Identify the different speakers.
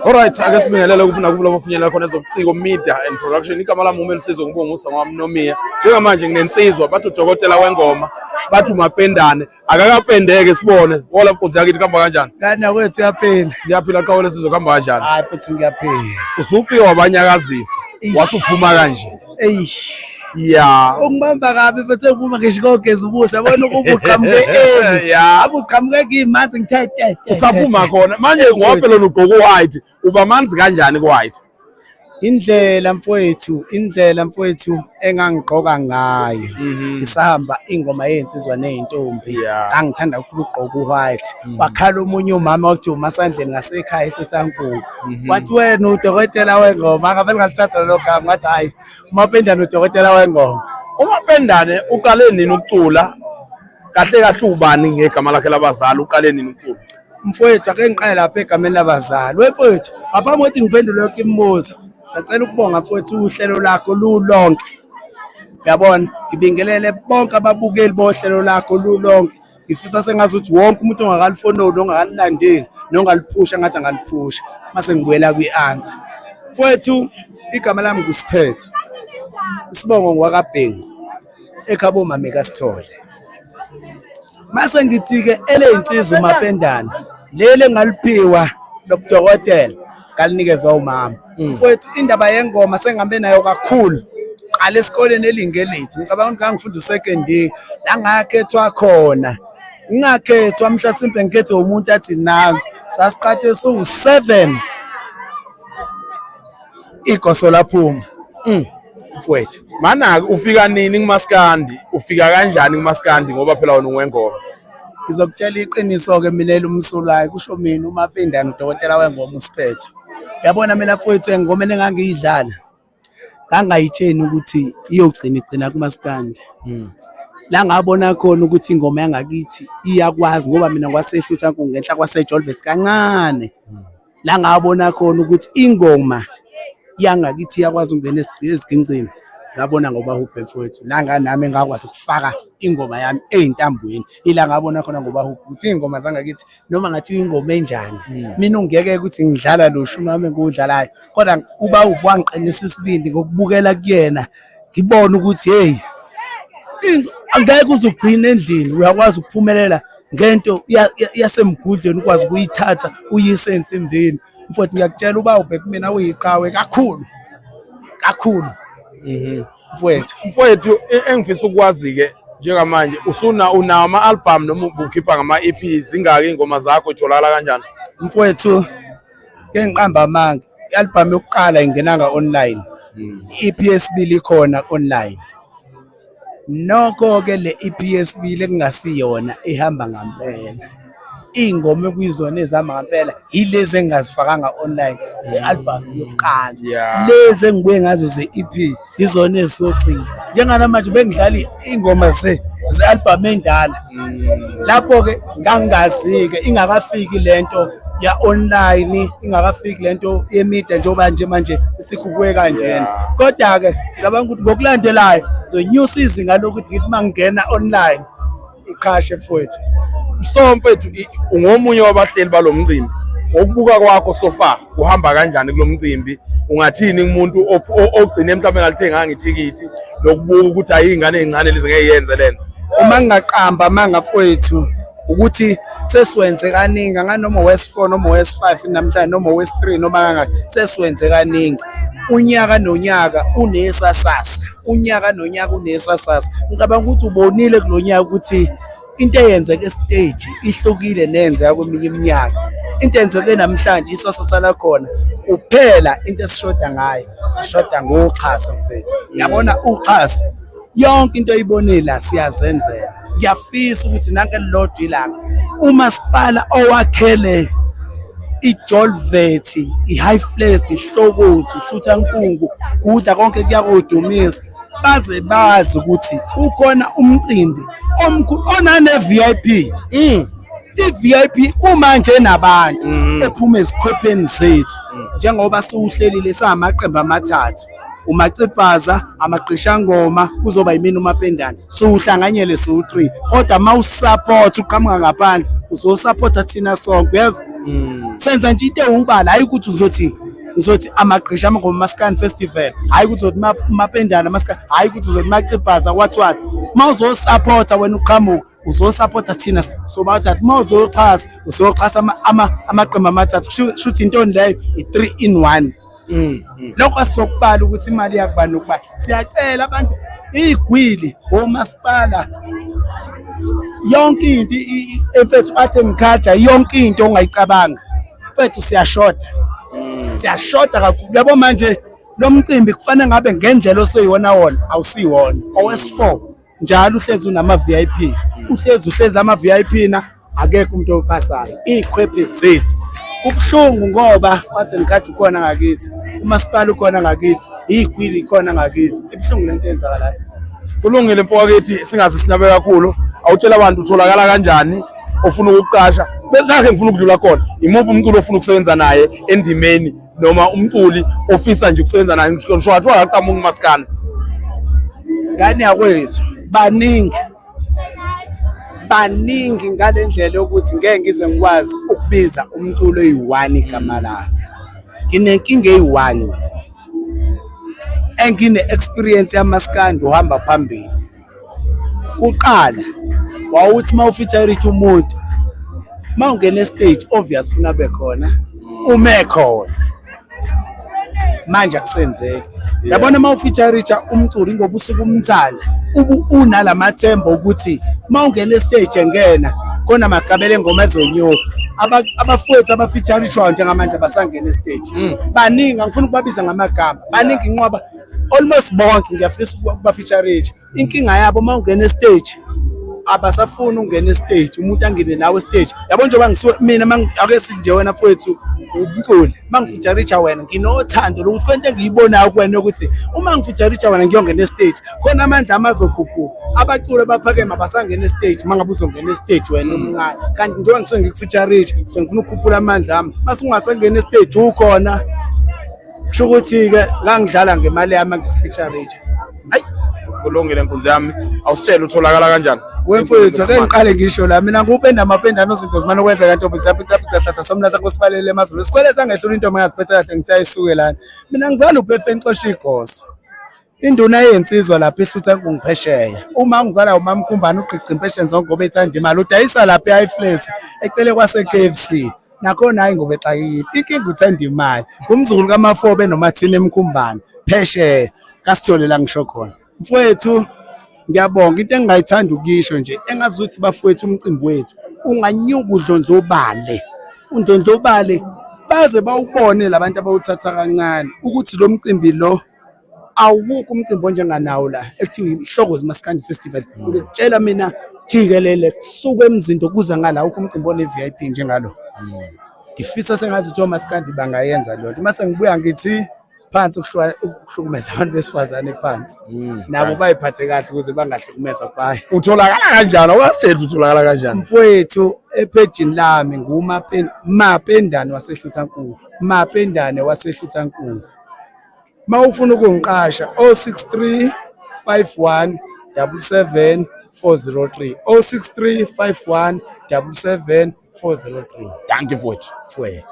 Speaker 1: Alright, ake sibingelele kuphi nakuphi lapho ofinyelela khona ezobuciko media and production. Igama lami uMelisizwe ngibonga wami Nomiya. Njengamanje nginensizwa bathi udokotela wengoma, bathi umapendane. Akakapendeke sibone. Wola mfundisi yakithi kuhamba kanjani?
Speaker 2: Kana kwethu uyaphila.
Speaker 1: Ngiyaphila qhawe lesizwe kuhamba kanjani?
Speaker 2: Hayi futhi ngiyaphila.
Speaker 1: Usufike wabanyakazisa. Wasuphuma kanje.
Speaker 2: Eish.
Speaker 1: Ya.
Speaker 2: Ungibamba kabi futhi ngivuma ngisho kogeza ubuso yabona ukuba uqhamuke early.
Speaker 1: Ya.
Speaker 2: Abe uqhamuke kimanzi ngithe te te.
Speaker 1: Usaphuma khona. Manje ngoba phela ugqoka white, uba manzi kanjani ku white?
Speaker 2: Indlela mfowethu, indlela mfowethu engangigqoka ngayo. Isahamba ingoma yezinsizwa nezintombi. Ngangithanda kakhulu ukugqoka u-white. Wakhala omunye umama wathi umasandleni ngasekhaya eHluthankuku. Wathi wena udokotela wengoma, ngavele ngalithatha lelo gama ngathi hayi uMapendane udokotela wengoma.
Speaker 1: UMapendane uqale nini ukucula? Kahle kahle ubani ngegama lakhe labazali uqale nini ukucula?
Speaker 2: Mfowethu ake ngiqale lapha egameni labazali. We mfowethu, ngaphambi kokuthi ngiphendule yonke imibuzo, sacela ukubonga mfowethu uhlelo lakho lulonke. Uyabona, ngibingelele bonke ababukeli bohlelo lakho lulonke. Ngifisa sengazuthi wonke umuntu ongakalifonoli, ongakalilandeli, nongaliphusha ngathi angaliphusha. Mase ngibuyela kwi-answer. Mfowethu, igama lami nguSiphetho. Isibongo ngwakaBhengu. Ekhabo mame kaSithole. Mase ngithi-ke eleyinsizwa uMapendane leli engaliphiwa lobudokotela ngalinikezwa umama. Mfowethu indaba yengoma sengihambe nayo kakhulu. Qala esikoleni elingelethu. Ngicabanga ukuthi ngangifunda u-second year la ngakhethwa khona. Ngingakhethwa mhlasimpe ngikhethwe umuntu athi nangu. Sasiqhathe siwu-7. Igoso laphuma. Mfowethu.
Speaker 1: Mana ufika nini kumaskandi? Ufika kanjani kumaskandi ngoba phela wena ungwengoma?
Speaker 2: Ngizokutshela iqiniso-ke mina elumsulwayo kusho mina uMapendane udokotela wengoma uSiphetho. Yabona mina mfowethu engomeni engangiyidlala ngangayitsheni ukuthi iyogcina igcina kumaskandi. La ngabona khona ukuthi ingoma yangakithi iyakwazi ngoba mina ngwasehlutha ngenhla kwaseJolves kancane. La ngabona khona ukuthi ingoma yangakithi iyakwazi ukungena ezigincini. Ngabona ngoba hubhe mfowethu nanga nami ngakwazi ukufaka ingoma yami ey'ntambweni. Ila ngabona khona ngoba hubhe ukuthi iy'ngoma zangakithi noma ngathi ingoma enjani. Mina ungiyeke ukuthi ngidlala lo shumi wami engiwudlalayo. Kodwa uba hubhe wangiqinisa isibindi ngokubukela kuyena ngibone ukuthi hey angeke uze ugcine endlini uyakwazi ukuphumelela ngento yasemgudleni ukwazi ukuyithatha uyise ensimbini. Mfowethu ngiyakutshela uba ubheke kumina uyiqhawe kakhulu kakhulu. Mfowethu.
Speaker 1: Mfowethu engifisa ukwazi-ke njengamanje usuna unawo ama-album noma ukhipha ngama-EP zingaki iy'ngoma zakho itholakala kanjani?
Speaker 2: Mfowethu ke ngiqamba amanga i-album yokuqala ingenanga online. I-EP yesibili ikhona online. Nokho-ke le EP yesibili ekungasiyona ihamba ngampela. Iy'ngoma ekuyizona ezihamba ngampela yilezi engingazifakanga online ze-album yokuqala. Lezi engibuye ngazo ze-EP yizona ezisogxila. Njenganamanje bengidlala iy'ngoma ze-album endala. Lapho-ke ngangingazi-ke ingakafiki lento ya online ingakafiki lento ye-media njengoba nje manje isikhuphuke kanjena. Kodwa-ke ngicabanga ukuthi ngokulandelayo ngizonyusa izinga lokuthi ngithi uma ngingena online iqhashe mfowethu.
Speaker 1: So mfethu ungomunye wabahleli balo mcimbi. Ngokubuka kwakho so far uhamba kanjani kulo mcimbi? Ungathini kumuntu ogcine mhlawumbe engalithenganga ithikithi nokubuka ukuthi ayi iy'ngane ey'ncane lezi ngeke yenze lento?
Speaker 2: Uma ngingaqamba amanga mfowethu ukuthi sesiwenze kaningi anganoma owesi-4 noma owesi-5 namhlanje noma owesi-3 noma kangaki sesiwenze kaningi. Unyaka nonyaka unesasasa, unyaka nonyaka unesasasa. Ngicabanga ukuthi ubonile kulo nyaka ukuthi into eyenzeka esiteji ihlukile neyenzeka kweminye iminyaka. Into eyenzeke namhlanje isasasa lakhona kuphela into esishoda ngayo sishoda ngoxhaso mfethu. Yabona uxhaso yonke into oyibonile la siyazenzela. Ngiyafisa ukuthi nanke elilodwa ilanga umasipala owakhele iJolvethi, i-High Flats, iHlokozi, iHluthankungu, kudla konke kuyakodumisa baze bazi ukuthi kukhona umcimbi omkhulu onane-VIP. I-VIP kumanje nabantu ephuma ezikhwepheni zethu njengoba siwuhlelile samaqembu amathathu uMacibhaza, amagqishangoma, kuzoba yimina uMapendane. Siwuhlanganyele siwu-3 kodwa uma usupport uqhamuka ngaphandle uzosupport thina sonke uyezwa? Senza nje into ewubala, hayi ukuthi uzothi ngizothi amagqisha amangoma Maskandi Festival, hayi ukuthi uzothi mapendana Maskandi, hayi ukuthi uzothi macibhaza what what. Uma uzosupporta wena uqhamuka, uzosupporta thina sobathathu. Uma uzoxhasa, uzoxhasa amaqembu amathathu. Shuthi intoni leyo? I-3 in 1. Lokho asizokubala ukuthi imali yakuba nokuba. Siyacela abantu, iy'gwili, omasipala, yonke into mfethu athi ngikhaja yonke into ongayicabanga. Mfethu siyashoda. Siyashoda kakhulu. Yabo manje lo mcimbi kufanele ngabe ngendlela oseyiwona wona awusiwona. Owesi-4 njalo uhlezi unama VIP. Uhlezi lama VIP na akekho umuntu ophasayo. Iy'khwephe zethu. Kubuhlungu ngoba wathi ngikade ukhona ngakithi, umasipala ukhona ngakithi, iy'gwili ikhona ngakithi. Ibuhlungu lento eyenzakalayo.
Speaker 1: Kulungile mfowethu, singaze sinabe kakhulu. Awutshela abantu utholakala kanjani ofuna ukuqasha. Bese ngifuna ukudlula khona. Imuphi umculo ofuna ukusebenza naye endimeni noma umculi ofisa nje ukusebenza naye? Ngisho ngathiwa akaqhamuki umaskandi.
Speaker 2: Ngane yakwethu, baningi. Baningi ngale ndlela yokuthi ngeke ngize ngikwazi ukubiza umculo oyi-1 igama layo. Nginenkinga eyi-1 engine-experience yamaskandi uhamba phambili. Kuqala wawuthi uma ufeature umuntu, uma ungena estage obvious funa abe khona, ume khona. Manje akusenzeki. Yabona uma ufeature umculi ngoba usuke umthanda, ubu unalamathemba ukuthi uma ungena estage engena khona amagabela engoma ezonyuka. Abafowethu abafeaturishwayo njengamanje abasangena estage. Baningi, angifuni ukubabiza ngamagama. Baningi inqwaba, almost bonke ngiyafisa ukubafeature. Inkinga yabo uma ungena estage abasafuni ukungena estage, umuntu angene nawe estage. Yabo njengoba ngisuke mina ake sithi nje wena mfowethu umculi, uma ngifeature wena nginothando lokuthi kwento engiyibonayo kuwena ukuthi uma ngifeature wena ngiyongena estage, khona amandla amazokhuphuka. Abaculi abaphakeme abasangena estage uma ngabe uzongena estage wena omncane. Kanti njengoba ngisuke ngikufeature sengifuna ukukhuphula amandla ami, mase ungasangena estage ukhona. Kusho ukuthi-ke ngangidlala ngemali yami ngikufeature.
Speaker 1: Hayi, kulungile nkunzi yami. Awusitshele utholakala kanjani?
Speaker 2: Wemfowethu, ake ngiqale ngisho la mina ngupenda amapendano izinto zimane ukwenzeka ntombi ziyapicaphica hlatha somnatha kusibalele emazulu. Isikwele sangehlula intombi engaziphethe kahle ngithi ayisuke lana. Mina ngizala ubhefe enxosha igoso. Induna yensizwa lapha ehlutha nkungiphesheya. Uma ngizala umamkhumbane ugqigqa impesheni zonke ngoba ethanda imali. Udayisa lapha e-Iflesi ecele kwase KFC. Nakhona hayi ngoba exakekile. Inkinga uthanda imali. Ngumzukulu kaMafobe noMathini emkhumbane phesheya. Kasithole la ngisho khona. Mfowethu ngiyabonga, into engingayithanda ukuyisho nje engazuthi bafowethu umcimbi wethu unganyuka udlondlobale. Undlondlobale baze bawubone labantu abawuthatha kancane ukuthi lo mcimbi lo awukho umcimbi onjenganawo la ekuthiwa iHlokozi Maskandi Festival. Ngikutshela mina jikelele kusuka eMzinto kuza ngala awukho umcimbi one VIP njengalo. Ngifisa sengathi omaskandi bangayenza leyo nto. Mase ngibuya ngithi phansi ukuhlukumeza abantu besifazane phansi. Nabo bayiphathe kahle ukuze bangahlukumezwa bye.
Speaker 1: Utholakala kanjani? Awukasitsheli utholakala kanjani?
Speaker 2: Mfowethu ephejini lami ngumapendane waseHluthankulu. Mapendane waseHluthankulu. Uma ufuna ukungiqasha 063 51 77 403 063 51 77 403.
Speaker 1: Dankie mfowethu.
Speaker 2: Mfowethu.